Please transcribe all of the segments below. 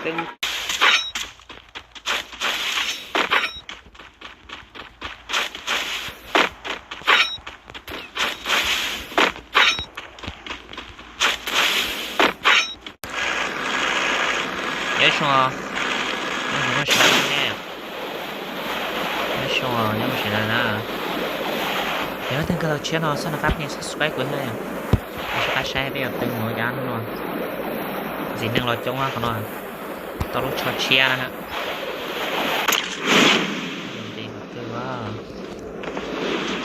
Nyob zoo, nyob zoo sawv daws ne. Nyob zoo, nyob zoo sawv daws na. Yog leej twg kawg tau tshiab no xab nab qab pheej subscribe kuv thiab, sab qab saib peb yuav pw mus cov no. Ntxiv neeg los coob qhov no, tau lub tsho tshiab na. Ntxiv qhov twg?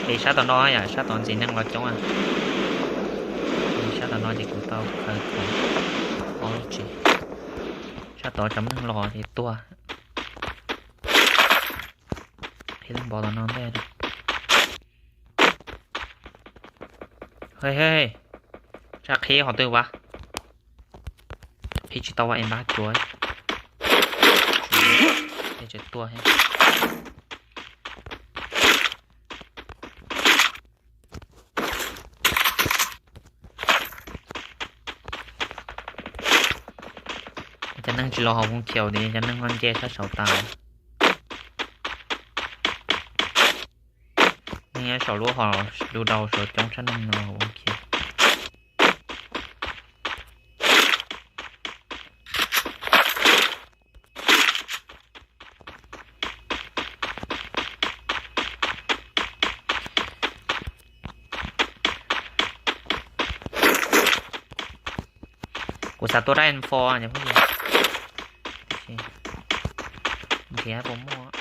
Ces sab tom no yom, sab tom ntxiv neeg los coob. Sab tom no ces kuv tau khaws ob lub tsev. Sab tod cov neeg los ces tuag. Qhib leej npov tom no ntej. Hej, hej, tsam qhib qhov twg vas? Qhib tsis tau vas es npab cuav. Tseem tuag thiab. Cov neeg tsis los hauv Voos Khiaus ces cov neeg ho nce sab saud tas. Neeg nyob saum lub hos lub dau saud coob tshaj neeg no hauv Voos Khiaus. Kuv xav tua dab info cov phooj ywg, nrhiav puas muaj.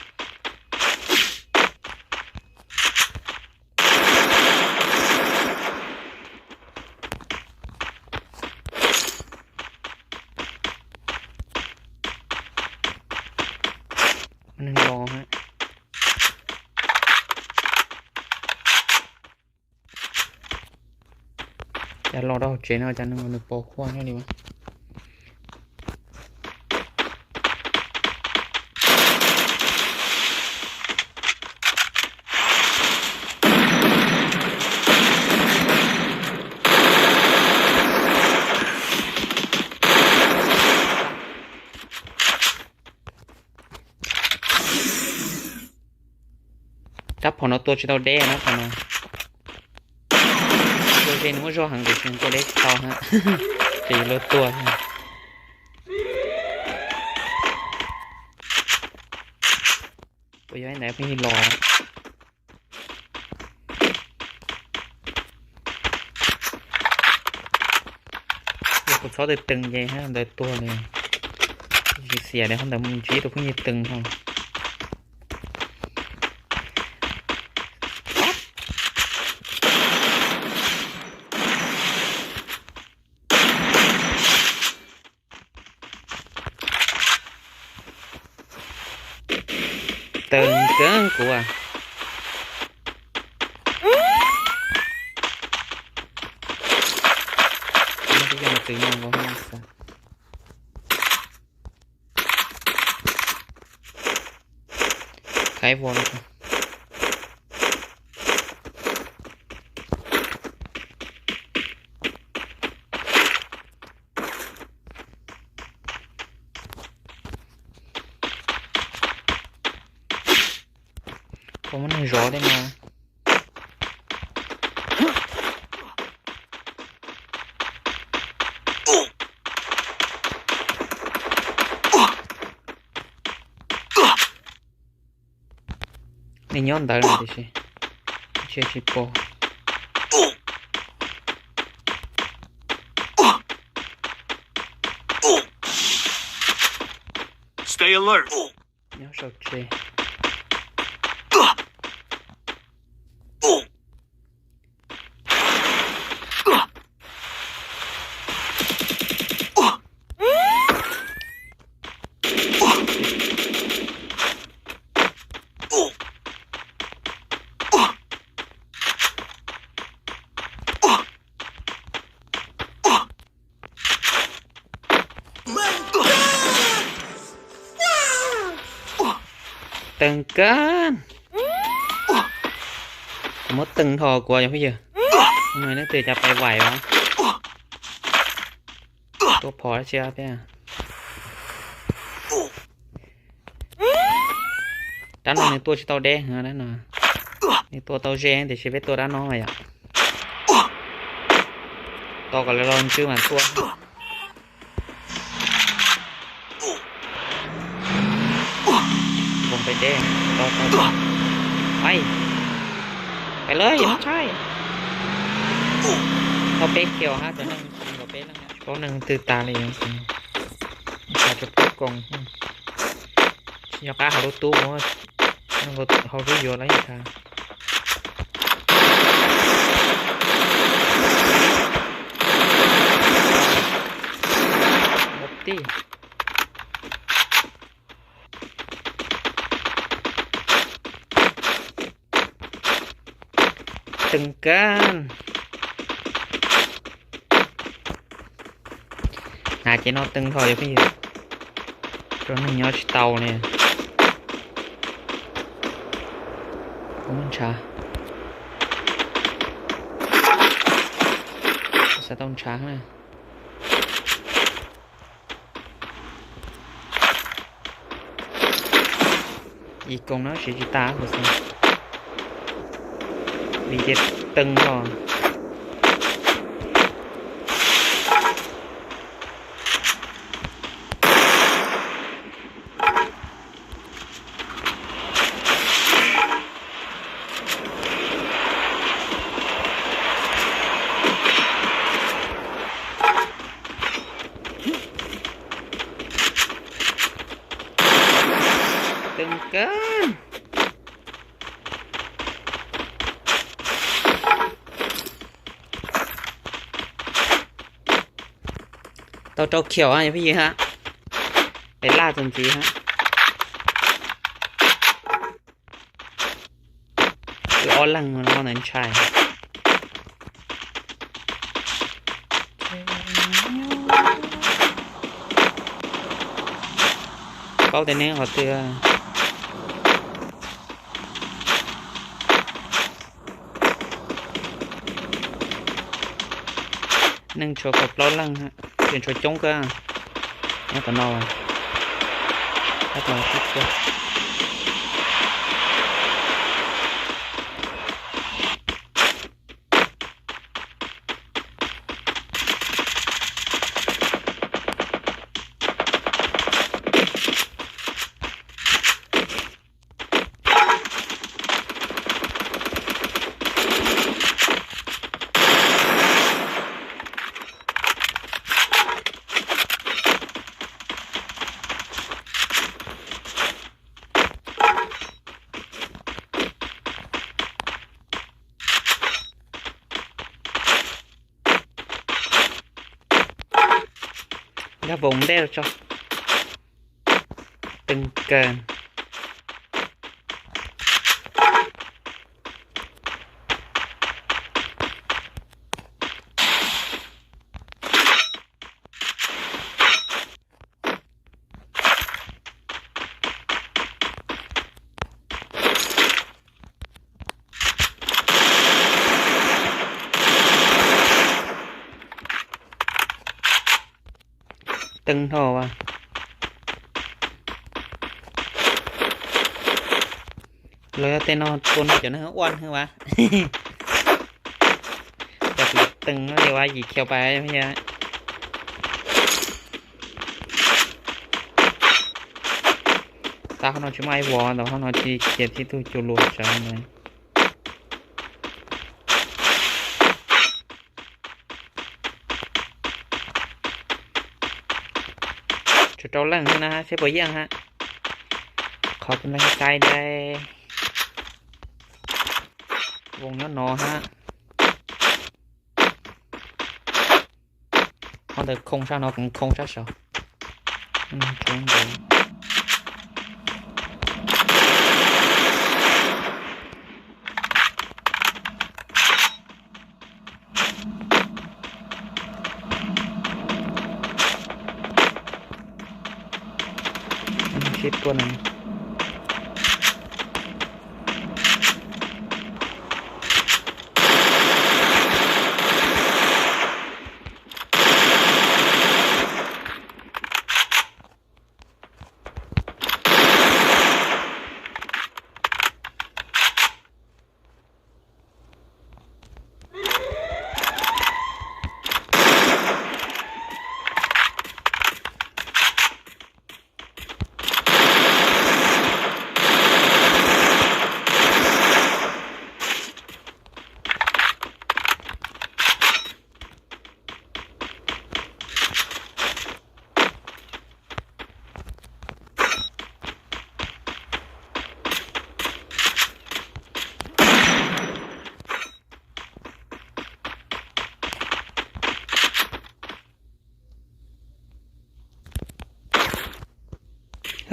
Neeg los, cas los rau hauv tsev no cas neeg los nws pos khuaj thiab li. Rab phom no tua tsis tau deb na, phom no. Tua ze nws muaj zog heev tiam sis tua deb tsis tau na. Ces luag tua. Puas yog ib ntawd pheej los? Yog kuv txhob tw tees ces ntawd tuag li. Tsis xiam li, qhov ntawd mus ntsib tus phooj ywg tees ho. Tees kawg kuv. Twb yog tus no nkaus xav. Khaib vos li. Puas muaj neeg zov tej no? Nws nyob ntawd lawm tiam sis tsis, tsis pom. Nyob saum tsev. Tees kawg. Muab tees dhos kuv cov phooj ywg. No nej twb cas pais vaim as. Tua phom dab tsi thiab? Rab no nws tua tsis tau deb heev, rab no nws tua tau ze tiam sis peb tua rab no yom. Tos kom lawv los ntsw mas tua. Nkoos peb deb, tau tau. Pais, pais lawm yom, tsaib. Tau peb kiaus hab, cov neeg nkaus peb leej, tsis paub neeg twg tas li yom. Ntshav rau peb koom, tsis nco qab hauv lub tub, hauv lub yuav lawm ntshav. Tij. Teeg kawg. Hnav ces no teeg dhau yom phooj ywg. Rau neeg nyob tsis tau li. Kuv muaj ntshav. Xav tau ntshav na. Ib koog no siv tsis tas kuv xav, vim ces teeg ho. Teeg kawg. Tau rau khiaum yog phooj ywg hab. Es laj txuas ntxiv hab. Wb ob leeg no ntawd ntshai. Paub tias neb qhov twg. Neeg tshuav kaum plaub leeg, tseem tshuav coob kawg. Nyob tom no, tab tom sib tua. Nkag voos ntej tso. Teeg kawg. Teeg dhau as. Los yog tej no tua nrog cov neeg uaj heev as. Cov kuv teeg no ces ua yim khiaus pais. Tab qhov no tsis muaj ib vos ntawd, qhov no tsis khiav tib tug cuag luag tsawv ntawd. Tshuav rau leej xwb na, seb puas yeej hab. Qhov tus neeg sai dai. Voos nyob no hab. Qhov ntawd khoo sab no, khoo sab saud. Sib tua no.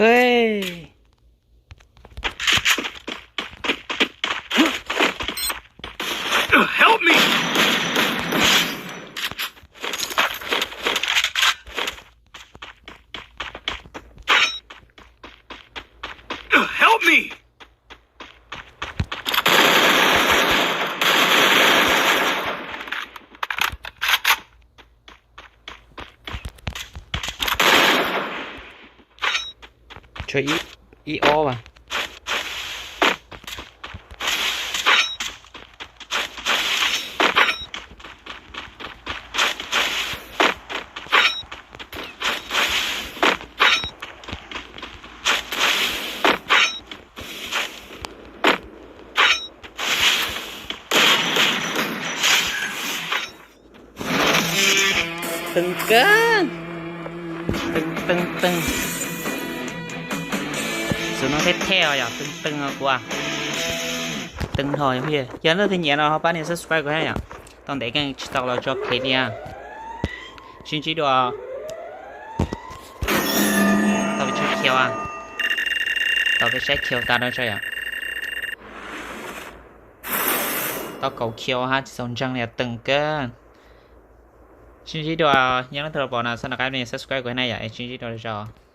Hey. Help me! Help me! Tshuav ib, ib ob as. Teeb kawg. Teeb, teeb, teeb. Xwm no thiab thiab os yom, teeb teeb kuv. Teeb dhau yom. Yog leej twg nyiam no ho pab nias subscribe kuv thiab yom. Tau ntev keej tsis tau los tso clip li. Sib ntsib dua. Tau peb saib khiau, tau peb saib khiau tas no tso yom. Tau kaum khiau hab tsis txaus ntseeg li, teeb kawg. Sib ntsib dua, yog leej twg los pom no xav noj qab subscribe kuv thiab na yom, sib ntsib dua zog.